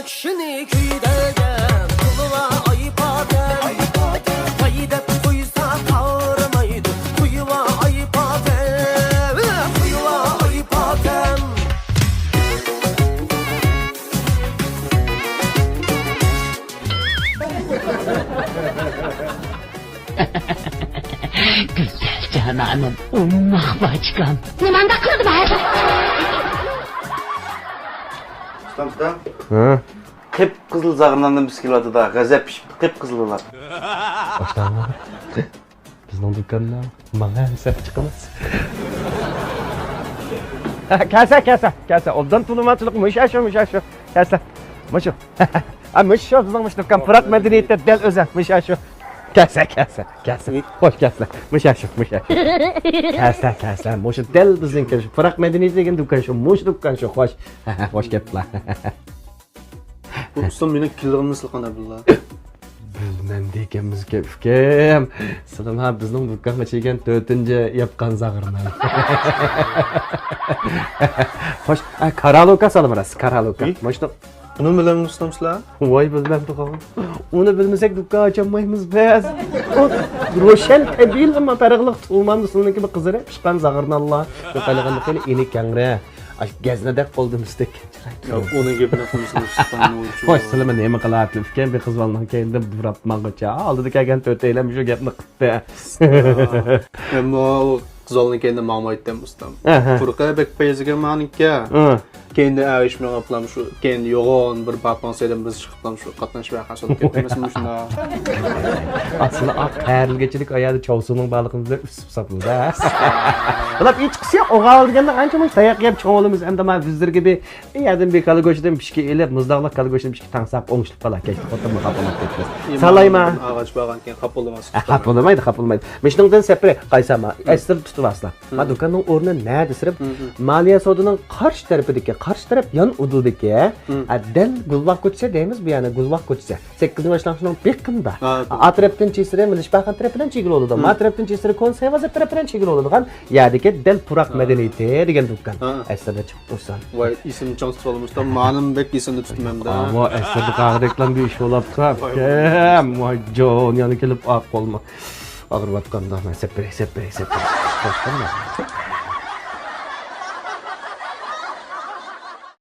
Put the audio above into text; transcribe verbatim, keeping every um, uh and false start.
كىشىنى كۈيدۈرگەن قۇيۇۋا ئاي پاتەم. ۋاي دەپ قويسا قارىمايدۇ، قۇيۇۋا ئاي پاتەم، قۇيۇۋا ئاي پاتەم. گۈزەل جانانىم، ئوماق باچكام. نېمانداق قىلدىم ھە؟ ئۇستام، ئۇستام. ھە؟ قىپقىزىل زاغرىناندىن بىز كېلىۋاتىدۇ، غەزەپ پىشىپتۇ، قىپقىزىل بولار. باشلاڭلار. بىزنىڭ دۇكاندا ماڭا ھېساب چىقىمىز. كەلسە، كەلسە، كەلسە. ئوبدان تولۇماچىلىق مۇشۇ، شۇ، مۇشۇ، شۇ. كەلسە. مۇشۇ. ھە، مۇشۇ شۇ بىزنىڭ مۇشۇ دۇكان. پۇراق مەدەنىيىتى دەل ئۆزى. مۇشۇ، شۇ. كەلسە، كەلسە، كەلسە. خوش كەلسىلەر. مۇشۇ، شۇ، مۇشۇ، شۇ. كەلسە، كەلسە. مۇشۇ دەل بىزنىڭكى شۇ پۇراق مەدەنىيىتى دېگەن دۇكان شۇ. مۇشۇ دۇكان شۇ. خوش. خوش كەپتىلا. بۇ ئۇستام مېنىڭ كىلىغىمنى سىلىقان ئابدۇللا. بىلمەمدىكەنمىزكەن ئۇكام. سىلىما بىزنىڭ دۇكانغا چىگەن تۆتىنچى ياپقان زاغرىنان. خوش، ئە، كارالوكا سالىمىراس، كارالوكا. ئى؟ ماشۇنداق. ئۇنى بىلەمدۇ ئۇستام سىلەر؟ ۋاي، بىلمەمدىغۇ. ئۇنى بىلمىسەك دۇكان ئاچالمايمىز بىز. ئۇ روشەن تەبىئىي، ئەمما پەرقلىق تۇماندا سىلىنىڭكى بىر قىزىرىپ پىشقان زاغرىنانلار. يوق، ھېلىغىنى خېلى ئېنىك ياڭرا. ئاشۇ گەزنىدەك قولدا مىستەك. ياق، ئۇنىڭ گېپىنى قىلمىسىڭىز، ئۇستام، ئۇچۇ. خوش، سىلىمۇ نېمە قىلاتىۋاتىدىكەن، بىر قىز بالىنىڭ كەينىدىن بۇراپ ماڭغۇچە. ئالدىدا كەلگەن تۆتەيلەن شۇ گەپنى قىپتۇ. مەنمۇ قىز بالىنىڭ كەينىدىن ماڭمايتتىم، ئۇستام. ئەھە. پۇرىقى بەك پەيزىگە مانىكى. ئۇ. كەينىدىن ئەگىشىپ مېڭىپلام شۇ، كەينىدىن يوغان بىر باپاڭ سەيدىن بىز چىقىپلام شۇ قاتناش ۋەقە سودا كەتتى ئەمەسمۇ شۇنداق. ئا، سىلى ئاق قەرىلگىچىلىك ئايالى چاۋسۇنىڭ بالىقىنى بىلەن ئۈسۈپ ساپلىدى. بۇلار ئىچقىسى ئوغال دېگەندە ئانچە مۇنچە تاياق يەپ چوڭ بولىمىز. ئەمدى ما بىزلەرگە بىر يەردىن بىر كالا گۆشىدىن پىشكە ئېلىپ، مۇزداغلىق كالا گۆشىدىن پىشكە تاڭساق ئوڭشىلىپ قالا كەچتە خوتۇنمۇ خاپىلاپ كەتمەس. سالايما. ئاغاچ بارغانكەن خاپىلىماس. خاپىلىمايدۇ، خاپىلىمايدۇ. مۇشۇنىڭدىن سەپرى قايسا ما ئەسلىدە تۇتۇۋالسىلا. ما دۇكاننىڭ ئورنى نەدە دېسىرىپ، مالىيە سودىنىڭ قارشى تەرىپىدىكى، قارشى تەرەپ يان ئۇدۇلدىكى، ئە، دەل گۈلباغ كوچىسى دەيمىز بۇ يەنى، گۈلباغ كوچىسى. سەككىزىنچى باشلانغۇچنىڭ بېقىندا. ھە، ئا تەرەپتىن چېسىرى، مىلىشباخان تەرەپ بىلەن چېگرا بولىدۇ. ما تەرەپتىن چېسىرى، كونسېي بازار تەرەپ بىلەن چېگرا بولىدىغان يەردىكى دەل پۇراق مەدەنىيىتى دېگەن دۇكان. ھە. ئەسلىدە چىقىپ تۇرسا. ۋاي، ئېسىمنى چىڭ تۇتۇۋالدىم ئۇستام. مانىمۇ بەك ئېسىمدە تۇتىمەن-دە. ئاۋۇ ئەسلىدە قاغىدەكلەم بىر ئىش بولاپتۇ. ۋاي، ۋاي. ئۇكام، ۋاي جان، يەنە كېلىپ ئاق قولما. ئاغرىۋاتقاندا مەن سەپرەي، سەپرەي، سەپرەي.